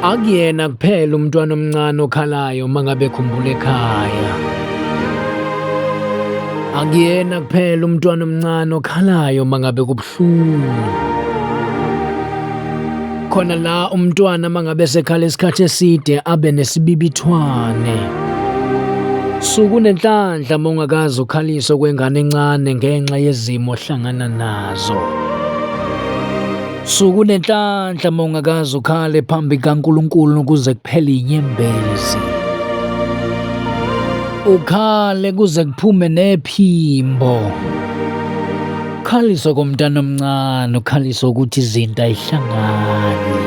Akuyena kuphela umntwana omncane okhalayo uma ngabe ekhumbula ekhaya. Akuyena kuphela umntwana omncane okhalayo uma ngabe kubuhlungu. Khona la umntwana uma ngabe sekhala isikhathi eside abe nesibibithwane. Suku nenhlanhla uma ungakaze ukhaliswe kwengane encane ngenxa yezimo ohlangana nazo. Suku nenhlanhla uma ungakaze ukhale phambi kaNkulunkulu kuze kuphele inyembezi. Ukhale kuze kuphume nephimbo. Khaliswa komntana omncane, ukhaliswa ukuthi izinto ayihlangani.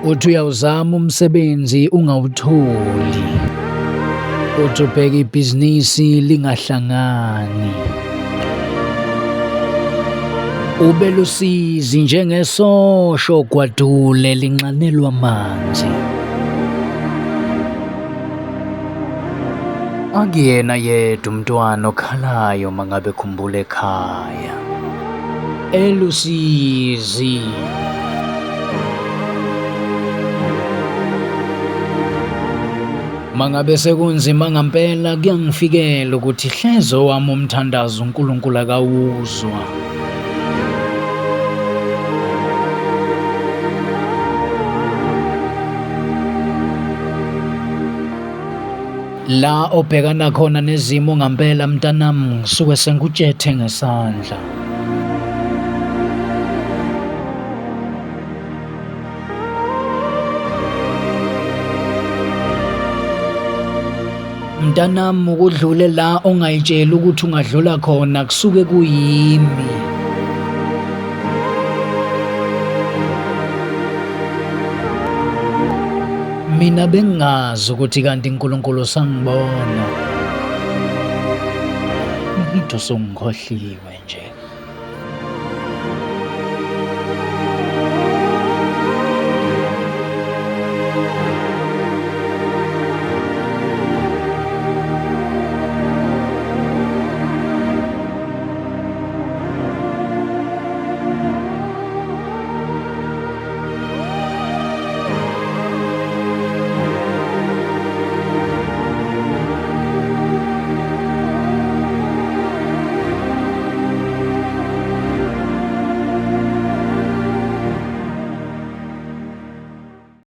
Uthi uyawuzama umsebenzi ungawutholi. Uthi ubheka ibhizinisi lingahlangani. Ube lusizi njengesosho gwadule linxanelwa amanzi. Akuyena yedwa umntwana okhalayo mangabe khumbula ekhaya. Elusizi. Mangabe sekunzima ngampela kuyangifikela ukuthi hleze owami umthandazo uNkulunkulu akawuzwa. La obhekana khona nezimo ngampela mntanami ngisuke sengikutshethe ngesandla. Mntanami ukudlule la ongayitsheli ukuthi ungadlula khona kusuke kuyimi. Mina bengingazi ukuthi kanti uNkulunkulu usangibona. Ngithi usungikhohliwe nje.